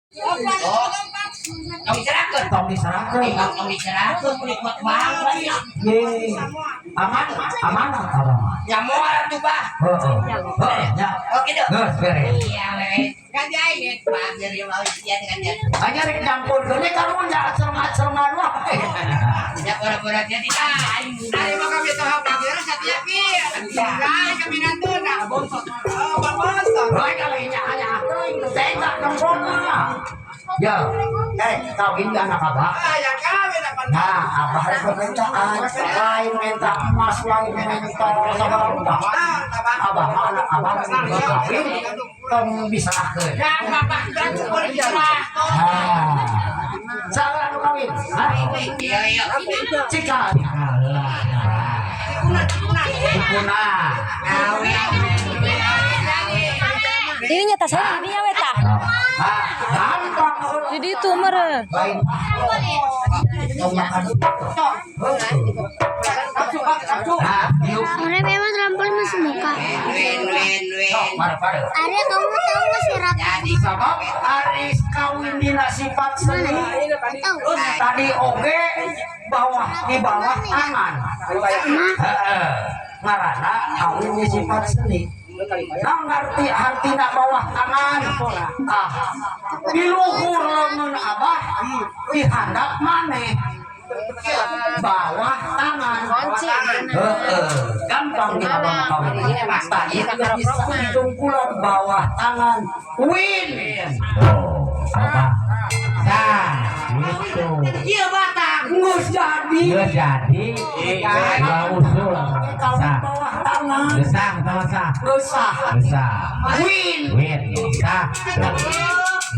Oh. Tong diserahkeun. Tong diserahkeun. Tong diserahkeun kulit kuat banget. Ye. Aman, amanah abah mah. Ya moal atuh, Bah. Heeh. Heeh, nya. Oh gitu. Geus beres. Iya, we. Kan aing Pak dari mau sia dengan dia. Hanya rek nyampurkeun we karunya acereng-acerengan wae. Ya pura-pura dia tidak aing muda. Ari mah kami tahu kami satya pi. Ai kami nantuna. Oh, babontot. Heuh kali nya nya teuing tega nempona. Ya, eh kawin gak anak abah? Ah, ya kawin apa? Nah, abah rek permintaan, lain minta emas, lain minta segala rupa. Ah, tabah. Abah mah anak abah mun kawin tong diserahkeun. Ya, bapak dan boleh diserah. Ah. Salah anu kawin? Hah? Iya, iya. Cika. Kuna, kuna. Kuna. Kawin. Ini nyata saya di dinya we tah. Ah, gampang. Di ditu meureun. Lain. Tong makan. Nah, yuk. Orang memang terlampau masih muka. Win, win, win. Sok, pare-pare. Arya, kamu tahu nggak surat? Jadi Sabab aris kawin dina sifat seni Tahu. tadi oge bawah di bawah tangan. Heeh. Ngaranna kawin di sifat seni. Nah, ngerti artina bawah tangan. Ah, di luhur leungeun abah, di handap maneh. Bawah tangan. Heeh, gampang di abah kawin. Tah, ieu bisa ditungkulan bawah tangan. Win. Oh, apa? Sah, gitu. Iya batang. Geus jadi. Geus jadi. Dua usul. Kawin Sah. bawah tangan. Geus sah, sama sah. Geus sah. Geus sah. Win. Win. Sah.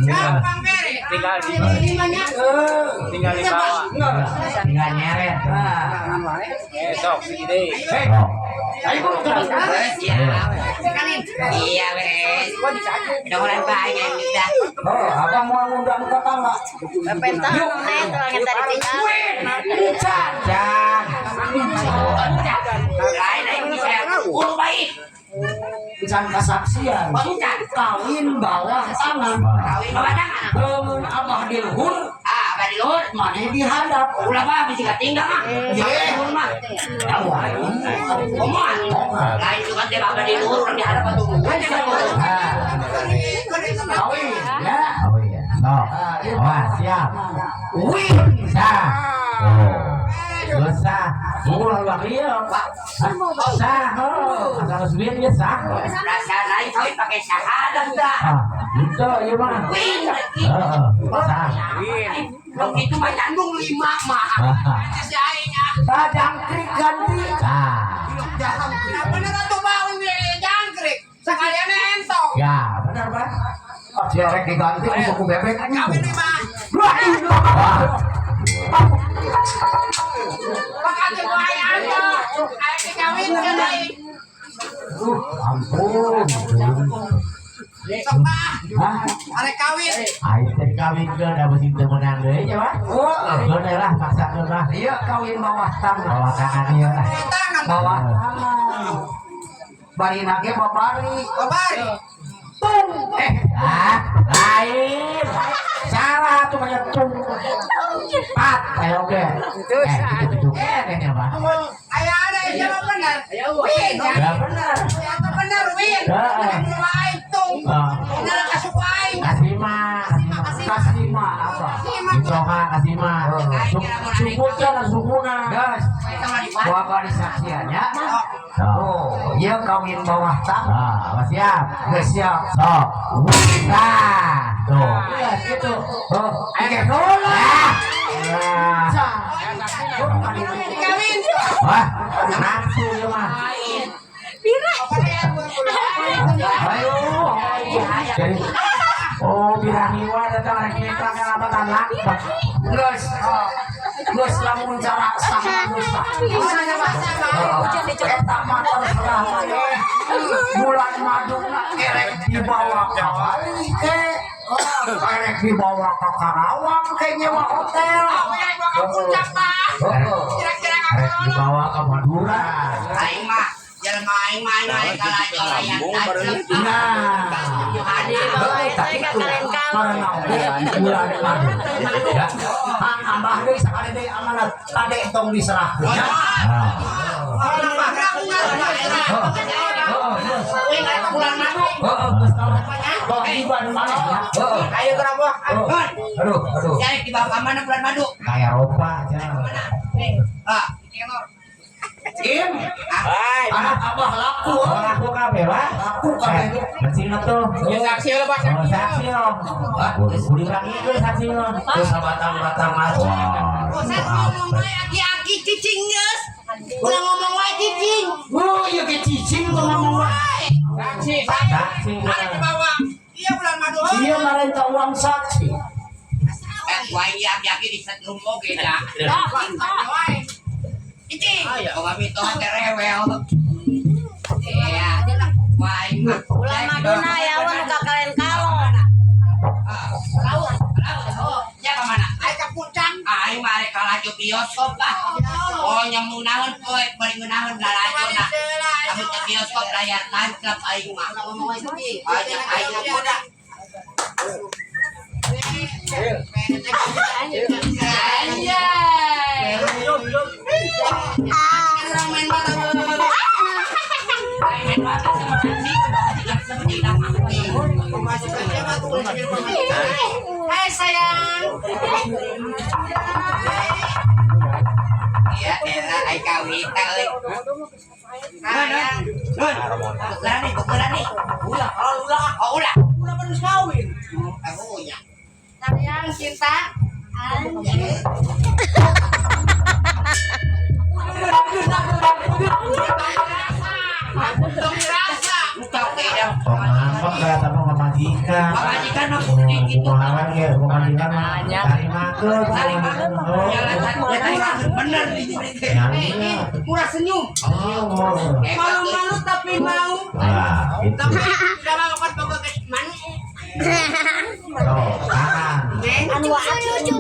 Gampang beres. Tinggal di Eh, tinggal dibawa. geus. Tinggal nyeret. Nah, Eh, sok segini. hei, Sok. ayo buru terus. Iya. Iya, beres. Udah baik yang kita. Oh, abang mau ngundang tetangga. Yuk. Win. Encan. Can. Lain aing bisa ulu baik. Encan kesaksian. Encan. Kawin bawah tangan. Kawin bawah tangan. Leungeun abah di luhur, Ah, abah di luhur. maneh di handap. Ulah mah bisa tinggal mah. Ye. Luhur mah. Ya wae. Omongan. Lain juga dia abah di luhur orang di hadapan tuh. Nah, kawin ya. Oh iya. Sok. Ah, iya. Wah, siap. Win. Sah. Oh. Geus sah. Ulah luar ieu, Pak. Sah. Oh, asal geus win ge sah. Perasaan lain kawin pakai syahadat dah. Ah, gitu ieu mah. Win. Heeh, sah. Kalau gitu mah candung lima mah. Ah, Si aing ah. Tah jangkrik ganti. Sah. Nah, bener atuh bau ini jangkrik. Sekalian entong. Ya, benar, Pak. Ah, si rek diganti ku suku bebek. Kawin lima. Wah, iya. Wah, Makanya gua aing atuh. Aing dikawin kan aing. Ampun. Sok mah, Hah? arek kawin. Aing teh kawinkeun da beusi teu meunang deui nya, Pak. Oh, Keun we lah maksakeun lah. iya kawin bawah tangan. Bawa tangan ieu lah. Tangan. Bawah tangan. Barina ge babari. Babari. Tung. Eh, Ah, lain. Salah tuh banyak tung. Pat, ayo oke. Eh, gitu gitu kene ya, Pak. Aya ada yang jawab benar. Win. Ya benar. Ya tuh benar win. Heeh. Benar aing tung. Ah. Benar kasuku aing. Kasima, kasima. kasih mah apa? Dicoka kasima. Sukutnya sukuna. Gas. Gua bari saksiannya. Sok. Oh, iya kawin bawah tangan. Ah, siap. Geus siap. Sok. Nah, tuh. Iya, gitu. Oh, ayo heula. Ah. Dikawin. Wah, nafsu ieu mah. Ayo. Jadi oh, birahi wae datang rek nyekrak ka lapatan lakbat. Geus. Geus lamun cara sah geus sah. Eta mah terserah maneh. Bulan maduna erek dibawa ke Bali ke. Erek dibawa ke Karawang ke nyewa hotel. Aing gua ka puncak mah. Heeh. Kira-kira Rek dibawa ke Madura. Aing mah jelema Aing mah aing kalaju layar tancap. Nah, Adi tak itu karena bulan madu. Ya. Kang ambah deui sakali deui amanat kade tong diserahkeun ya. Bulan madu. Heeh, geus tong. Tong iban maneh ya. Heeh. Ayo ke Rabu. Aduh, aduh. Jadi dibawa ke mana bulan madu? Kayak Eropa aja. Ah, Im, anak abah laku. Oh, laku kabeh, Pak. Laku kabeh. Mesin tuh. Ya saksi lo, Pak. Oh, saksi lo. Kudu lagi itu saksi lo. Terus batang-batang aja. Oh, saya ngomong wae aki-aki cicing geus. Ulah ngomong wae cicing. Oh, iya ke cicing tuh ngomong wae. Saksi, Saksi. Ada di bawah. Iya bulan madu. Iya marenta uang saksi. Wah, iya aki-aki di setrum oge dah. Wae. Cicing. Oh, kami tuh rewel. Iya. Wah, ini mah. Bulan maduna ya awan nu kakalen kalon. Laut, laut. Oh, ya ke mana? Ayo ke puncak. Aing mah arek kalaju bioskop ah. Oh, nyemunaheun poe, bari ngeunaheun lalajo na. Kamu ke bioskop layar tancap aing mah. Banyak aing mah. Anjay. Orang main mata. Aing main mata sama saksi, sama tidak mati. Hai sayang. Iya, era aing kawita euy. Sayang. Tukeran nih, tukeran nih. Ulah, kalau ulah, oh ulah. Ulah baru kawin. Aku ya. Sayang cinta. Rasa. Oke, dah. Oh, ngambek kayak sama pamajikan. Pamajikan mah kudu gitu. Kumaha ge, pamajikan mah tarima ke. Tarik banget. Jalan bener ini. Nyari. Murah senyum. Oh. Malu-malu tapi mau. Nah, itu. Tapi udah mau kan pokok ke mana? Tuh, kanan. Anu lucu.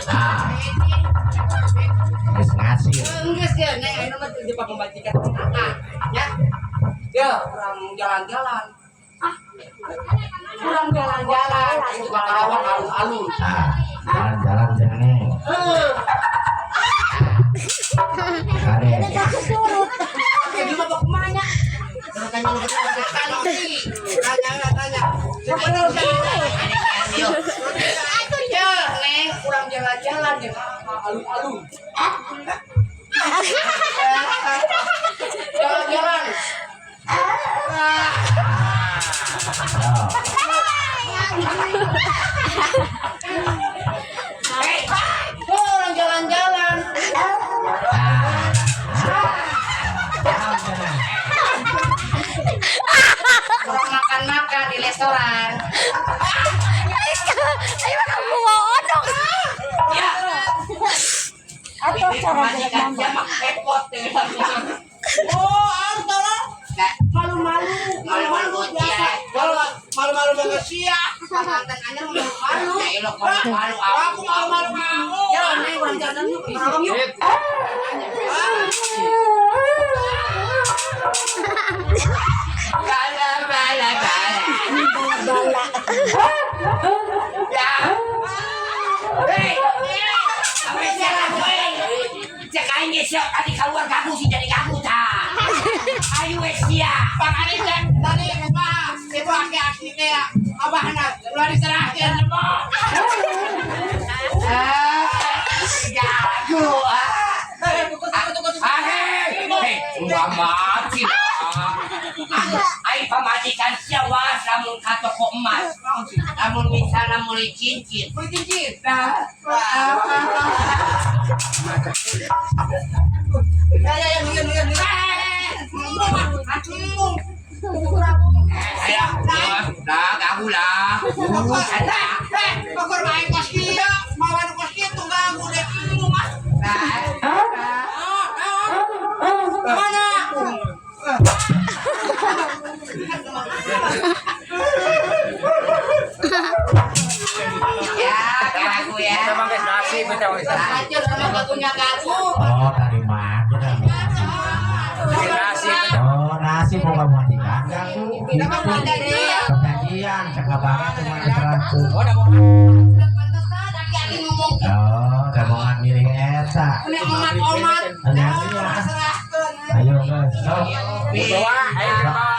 Nah. Geus ngasih. Enggak sih, neng, ayo mah di pemajikan. Nah, ya. Ya, kurang jalan-jalan. Kurang jalan-jalan, itu Karawang alun-alun. Nah, jalan-jalan jangan. Kade. Jadi mah mau kemana? Tanya, tanya. Bener Ya, neng, kurang jalan-jalan deh, alun-alun. Jalan-jalan. Oh, orang jalan-jalan. Orang makan-makan di restoran. Ayo kamu mau odong. Ya. Atau cara Pamajikan dia mah repot deh. Oh, antara malu-malu, malu-malu biasa. Kalau malu-malu banget sia. Mantan anyar malu-malu. Ya, elok malu-malu aku. Aku malu-malu kamu. Ya, neng, orang jalan yuk, orang yuk. Bala bala bala. Ya. Hei. Apa salah gue? Cek aing ge siap tadi keluar kamu sih jadi kamu ta. Ayo we sia. Bang Ari kan tadi mah itu aki-aki teh abahna ulah diserahkeun lemot. Ah, jago ah. Ah, hei. Hei, ulah mati lah. Aing pamajikan sia was lamun ka toko emas. Lamun misalnya meuli cincin. Beli cincin. Nah, Ya ya ya ya ya. Ayo, lah, ganggu lah. Eh, pokor main kos kieu, mawan kos kieu tuh ganggu deh. Mah. Mana? Ya, ganggu ya. Kita mah geus nasi, kita mah geus nasi. Aja sama ganggunya ganggu. Oh, tarima. Nasi. Oh, nasi. Pasti boga majikan enggak tuh? Gitu. Perjanjian cek abangnya cuma 100. Oh, dah mau. Aki-aki ngomong Oh, gabungan milih eta. Ini omat-omat. Ayo, guys. Sok. Bawa. Ayo, bawa.